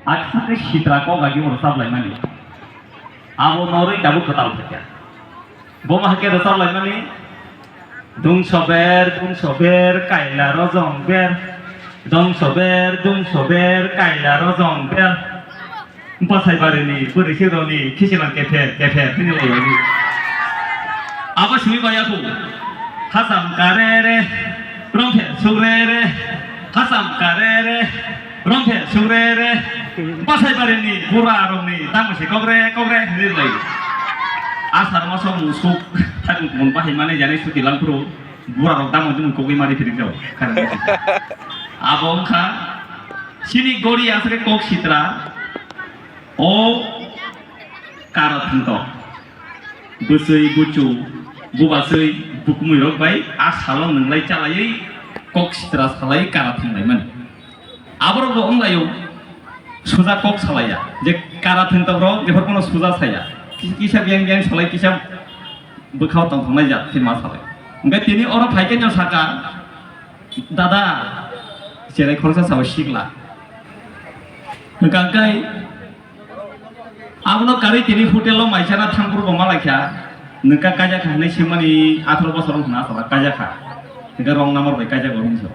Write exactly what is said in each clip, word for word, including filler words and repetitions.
Akhe sitra kok agi bo rwchap laimani. Abo norwi tabuk kwtal thakya. Bo ma hakhe rwchap laimani. Dungso ber, dungso ber, kaila rojong ber. Dungso ber, dungso ber, kaila rojong ber. Bwsai barini bwrwi se roni khichilang kepher kepher hwnwi laimani. Abo simi baya khu. Hasam karere, romthe sugrere, hasam karere, romthe sugrere. Bwsai barini bura rokni tamo se kokre kokre hwnwi lai. Asar maso musuk thang mun bahai mane jani suti langphuru bura rok tamo jumui kogwi mari phirik jao. Abo wngkha chini gori aswk kok sitra. O kara thangto, bwswi, buchu, bubaswi, bukumui rok bai a salo nwnglai chalaiwi kok sitra salai kara thanglaimani. Aborok bo wnglaio suja kok salaiya, je kara thangto rok jephar kono suja saya, ki-, kisa biyang biyang salai, kisa bwkhao tongthoknai jat khe ma salai. Hwnkhe tini oro phaikhe no saka, "Dada, cherai khoroksa sao sikla." Hwnkha khe, Abono karwi tini hotel o maisana thangphuru bo malaikha, nwngkha kaijakha hinwi swimani atharo bosor wng khna asala kaijakha, hwnkhe wrong number bai kaijago hinwi sa.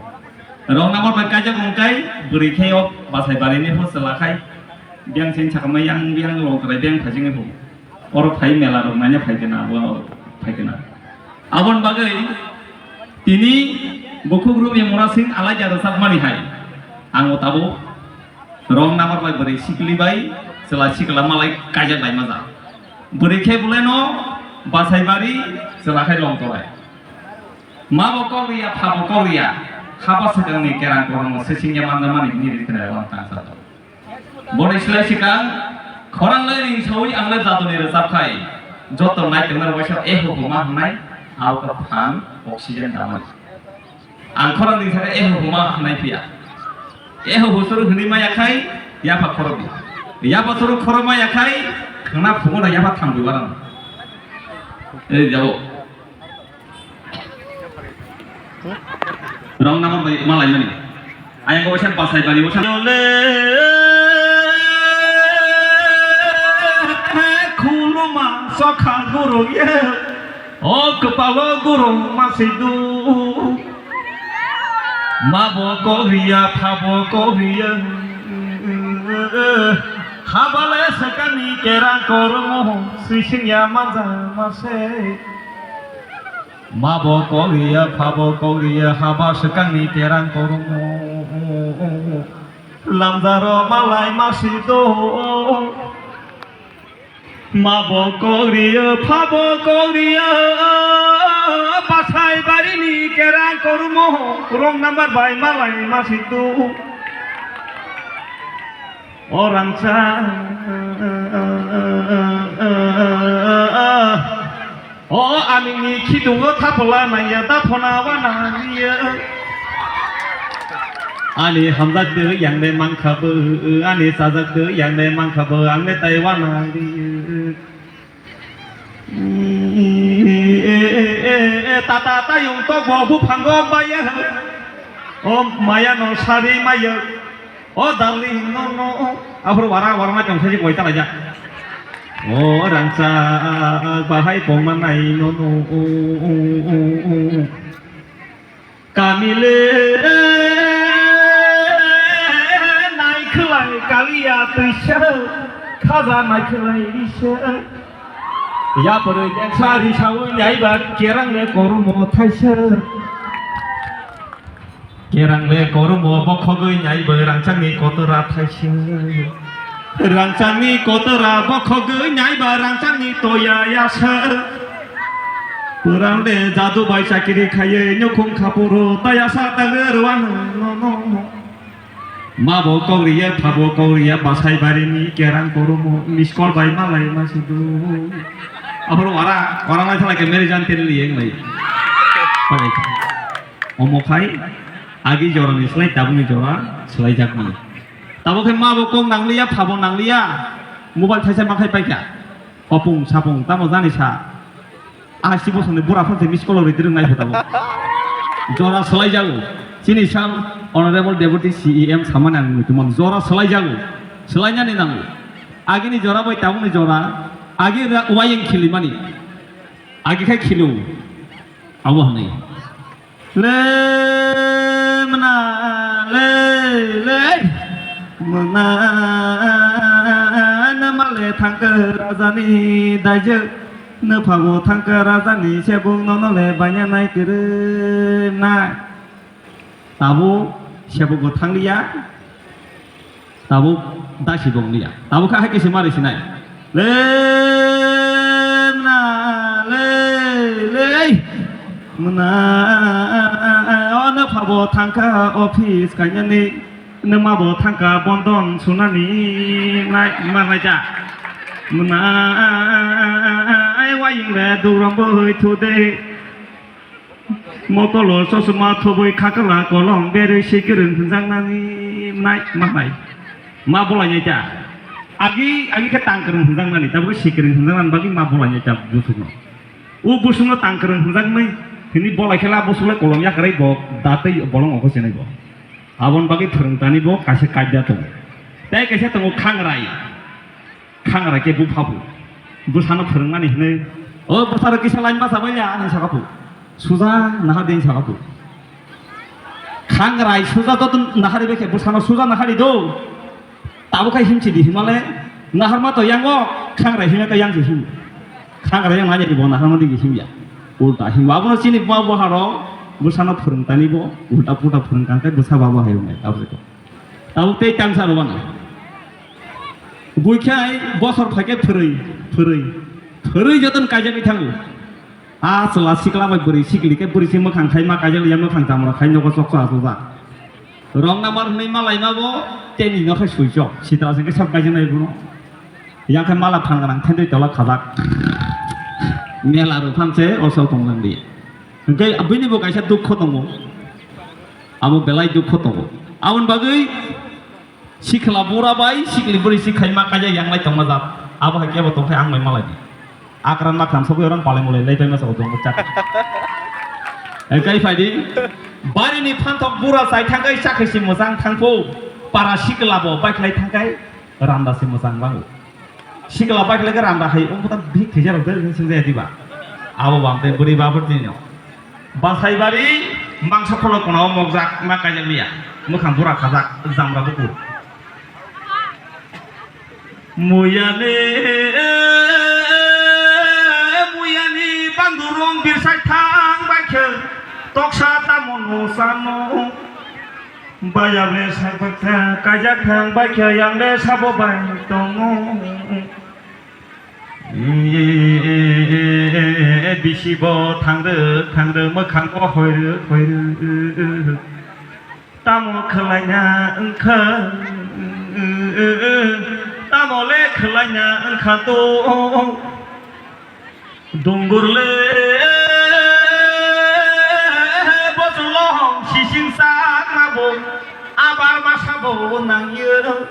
Wrong number bai kaijago hwnkhe bwrwi khe o bwsai barini pho chwla khai, biyang sini sakama yang biyang longkrai biyang phaisingwi phugo. Oro phai mela rok naina phai khe na, abo phai khe na. Aboni bagwi tini bukhuk Rumi Mura Singh alaida rwchapmani hai ang o tabuk. Wrong number bai bwrwi sikli bai chwla sikla malai kaijak lai majak. Bwrwi khe bwlai no bwsai bari chwla khai longtolai. Ma bo kok riya, pha bo kok riya. Haba swkangni kerang kormo sisingya manjamani hwnwi ri khna wng tang sa. Boni slai swkang khorang lai ring saui ang le jadoni rwchap khai. Joto nai tongna rwbaisa eho huma hwnai, auka phan oxygen damani. Ang khorang ni saka eho huma hwnai phiya. Eho husuru hwnwi maya khai yapha khorokdi. Yapha suru khorok maya khai khwna phungo da yapha thangwi warang. Ei jabo. Wrong number bai malai mani. Ayang ko waisa basai bari waisa. Khuluma sokha guru ye. O kwpalo guru masidu. Ma bo kok riya, pha bo kok riya. Habale swkangni kerang kormo, swisingya manja mase. Ma bo kok riya, pha bo kok riya, haba swkangni kerang kormo. Lamjaro malai masido. Ma bo kok riya, pha bo kok riya, bwsai barini kerang kormo, wrong number bai malai masido. O rangchak, o amini khidungo thapola naiya da phona wana riya. Ani hamjak de yang de mankha bo, ani chajak de yang de mankha bo, ang de tai wana riya. Tata tayung tok bo buphango maya. O maya no sari maya. O darling no no. Aphuru wara wara ma tong saji koi chala ja. O rangchak bahai pongma nai no no. Kamile naikhwlai kaliya twisa, khaja naikhwlai risa. Yapharwi nengsa risawi naiba kerang le kormo thaisa. Kerang le kormo bokhogwi naiba rangchakni kotora thaisa. Rangchakni kotora bokhogwi naiba rangchakni toya yasa. Pwrang de jadu bai chakiri khaiye nukhung khapuru tayasa tangwi rwano no no. Ma bo kok riya, pha bo kok riya, bwsai barini kerang korumo miskol bai malai ma sidu. Aboro wara, wara lai thalai ke meri jan teri liyeng lai. Pai. Omo khai agi jorani slai tabukni jora swlaijakmani. Tabuk khe ma bo kok nangliya, pha bo nangliya, mobile thaisa ma khai paikha. Hopung sapung tamo jani sa. Asi bosongni bura phone se miss call rwdi rwngnai pho tabuk. Jora swlaijago. Chini sir Honorable Deputy C E M samani ang muitu mano. Jora swlaijago. Swlainani nango. Agini jora bai tabukni jora. Agi ra-, wayeng khilimani. Agi khai khilo. Abo hwnwi. Le mna, le, le. Mna, na male thangka rajani daijak. Na phago thangka rajani sebuk nono le banya nai kwrwi nai. Tabuk sebuk bo thangliya. Tabuk dasi bo wngliya. Tabuk kha hai khe se mari sinai. Le mna, le, le. Mna, ono phabo thangkha office kainani. Nima bo thangkha bondon sunani nai, ma nai ja. Mna, ai waying le durom bo hoi thu de. Mokolo chosma thubui khakla kolom berwi si kwrwng hwnjaknani nai manai. Ma bolai nai ta. Agi, agi khe tang kwrwng hwnjaknani, tabuk si kwrwng hwnjaknani bagwi ma bolai nai ta busukno. O busukno tang kwrwng hwnjaknai hwnwi bolai khe la busuk le kolom yakarwi bo datwi bolong ongkho chenai bo. Aboni bagwi phwrwng tani bo kaisa kaida tongo. Tei kaisa tongo khangrai. Khangrai khe bupha bo bwsano phwrwngmani hwnwi, "O bwsarok kisa line basa bai ya," hinwi saka bo. "Suja nahar di," hinwi saka bo. Khangrai suja joto nahari bai khe bwsano suja nahari do. Tabuk khai himchi di himale, naharma to yango, khangrai himya to yang se him. Khangrai yang nai bo naharma di himya. Ulta him abono chini buma bwharok bwsano phwrwng tani bo ulta puta phwrwng kang khe bwsa baba hai wngnai tabuk. Tabuk tei tangsa rwbana. Buikhai bosor phaikhe phwrwi, phwrwi, phwrwi jotono kaijakwi thango. A chwla sikla bai bwrwi sikli khe bwrwi se mwkhang khai ma kaijak ya mwkhang chamra khai nogo choksa achukjak. Rong number hwnwi ma laima bo tei nino khai swichok. Sitra se khe sab kaijaknai bono. Yang khai mala phan gwnang thendwi tola khajak. Mela rw phan se o sok tong lang di. Hwnkhe bini bo kaisa dukho tongo. Abo belai dukho tongo. Aboni bagwi sikla bura bai sikli bwrwi si khaima kaijak yanglai tongma jat. Abo hai kebo tongkhe ang bai malai di. Akran makran sogwi orang palai mulai lai paima sabo tongma chat. Ekai phai di. Bari ni phanthok bura chai thangkai chakhe si mwchang thangphu. Para sikla bo bai khlai thangkai randa si mwchang bango. Sikla bai khlai khe randa hai wngkha ta bihik thwisa rok de sing jaya diba. Abo bam tei bwrwi ba bwrwi tini no. Basai bari mangsa kholo kona o mokjak ma kaijak liya. Mwkhang bura khajak jamra bukur. Muyani, muyani bandurung birsai thang bai khe toksa tamo no sano. Baya le saibakha, kajak thang baikha, yang le sabo bai tongo. Bisi bo thangrwk thangrwk, mwkhang bo hoirwk hoirwk. Tamo khwlaina wngkha, tamo le khwlaina wngkha to. Dungur le bosong sising sakma bo abar masa bo nangyo.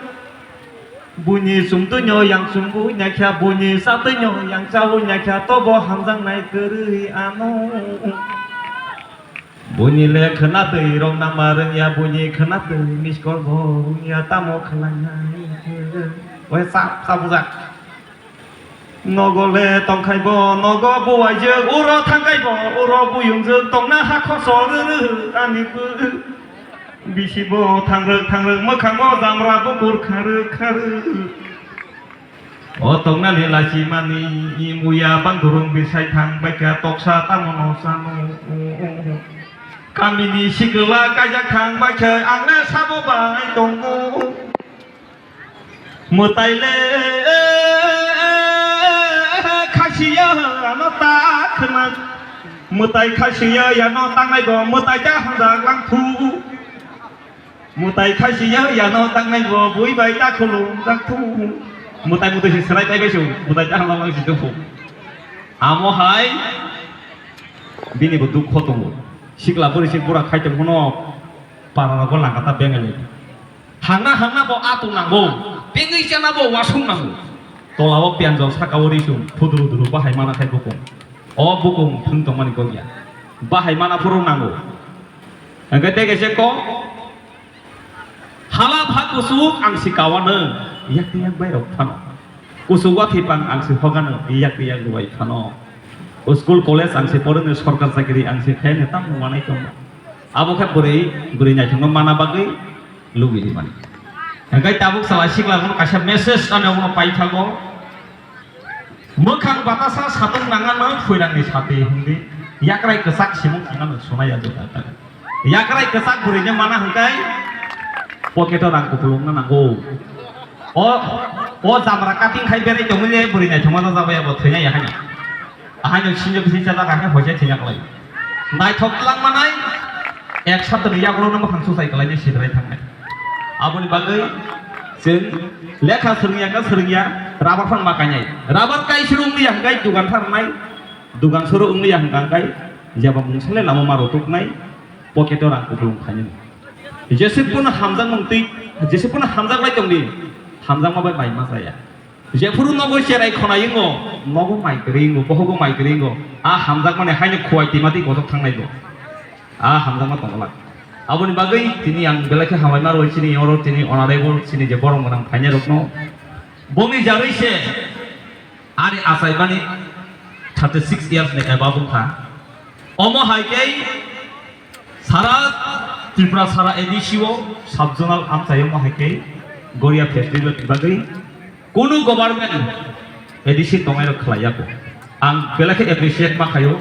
Buini chumtwi no yang chumwi nakha, buini chatwi no yang chawi nakha, tobo hamjaknai kwrwi ano. Buini le khwnatwi rok nama rwngya, buini khwnatwi miss call bo rwngya, tamo khwlainai. Oi sa, sa bujak. Nogo le tongkhai bo, nogo buwaijwk, uro thangkhai bo, uro buyungjwk, tongna hakho so rwrwk ani bwk. Bisi bo thangrwk thangrwk, mwkhango jamra bukur kharwk kharwk. O tongnani lachimani muya bandurung bisai thang baikha toksa tamo no sano. Kamini sikla kaijak thang baikha ang le sabo bai tongo. Mwtai le khasiya ano ta khna. Mwtai khasiya ano tangnai bo mwtai ta hamjak lang thu. Mwtai khasiya yano tangnai bo bui bai ta khulum jak thu. Mwtai mwtai se serai tai bai se mwtai ta hamjak lang si thu. Amo hai bini bo dukho tongo. Sikla bwrwi se bura khai tongkhono para rogo langkata bengali. Hangna hangna bo atung nango, bengwi chana bo wasung nango. Tola o pianjok saka o risung, phuduru duru bahai mana khai bukung. O bukung thung tongmani gogya. Bahai mana phuru nango. Hingke tei kaisa kok, hala bha kusuk ang si kawanw. Yak twi yak bai rok phano. Kuchuk wathwi pang ang se hogano yak twi yak rwbai phano. O school college ang se porino sorkar chakiri ang se khaino tamo manai tongo. Abo khe bwrwi, bwrwi naithokno mana bagwi lubidi mani. Hingkai tabuk sala sikla bono kaisa message ano bono paithago. Mwkhang batasa satung nangano phuirangni sati hwndi yakrai kwchak simung nangano sunai ya jota ta. Yakrai kwchak bwrwino mana hwnkhe pocket-o rang kupulungna nango. O, o jamra cutting khai berai tongmani bwrwi naithokma jajak bai abo thwina ya haino. Ahaino sinjo bisi chajak haino hoise thwina kwlai. Naithok twlang manai ek saptani yagulo no mwkhang suchai kwlaini sidrai thangnai. Aboni bagwi chwng lekha swrwngya ka swrwngya rubber phan ma kainai. Rubber kai swrwngya hwnkhe dugan tharnai. Dugan soro wngya hwnkha hwnkhe jeba mungsale lama ma rotuknai. Pocket-o rang kupulung khainani. Jese pono hamjakmung twi, jese pono hamjak lai tongdi, hamjakma bai mai ma jaya. Jephuru nogo cherai khonai wngo, nogo mai kwrwi wngo, bohogo mai kwrwi wngo, a hamjakmani haino khuwai twima twi gojok thangnai bo. A hamjakma tongwlak. Aboni bagwi tini ang belai khe hamlaima rwui chini oro tini honorable chini je borom gwnang phainai rokno. Bongni jarwi se ani achaimani thirty six years ni above wngkha. Omo hai khe sara Tripura sara A D C o sub zonal amchai omo hai khe Goria festival ni bagwi kunu government A D C tongnai rok khlai ya kho. Ang belai khe appreciate ma khaio.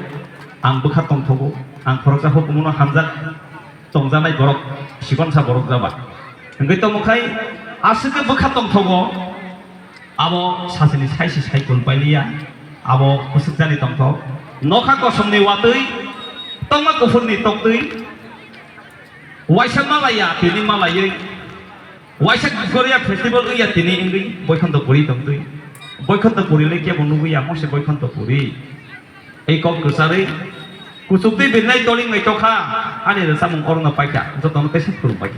Ang bwkha tongthogo. Ang khoroksa hukumu no hamjak tongjaknai borok, sikonsa borok jaba. Hingke tongmo khai aswk khe bwkha tongthogo. Abo sasini saisi cycle pailiya, abo kwswkjani tongthok. Nokha kosomni watwi, tongma kuphurni toktwi, waisa malaiya tini malaiwi, waisa Goria festival wngya tini wngwi Boikhonto puri tongtwi. Boikhonto puri le kebo nugwiya, mose Boikhonto puri. Ei kok kwcharwi, kuchuk twi birnai toling naitokha, ani rwchapmung orono paikha, jotono teisa khulumbai.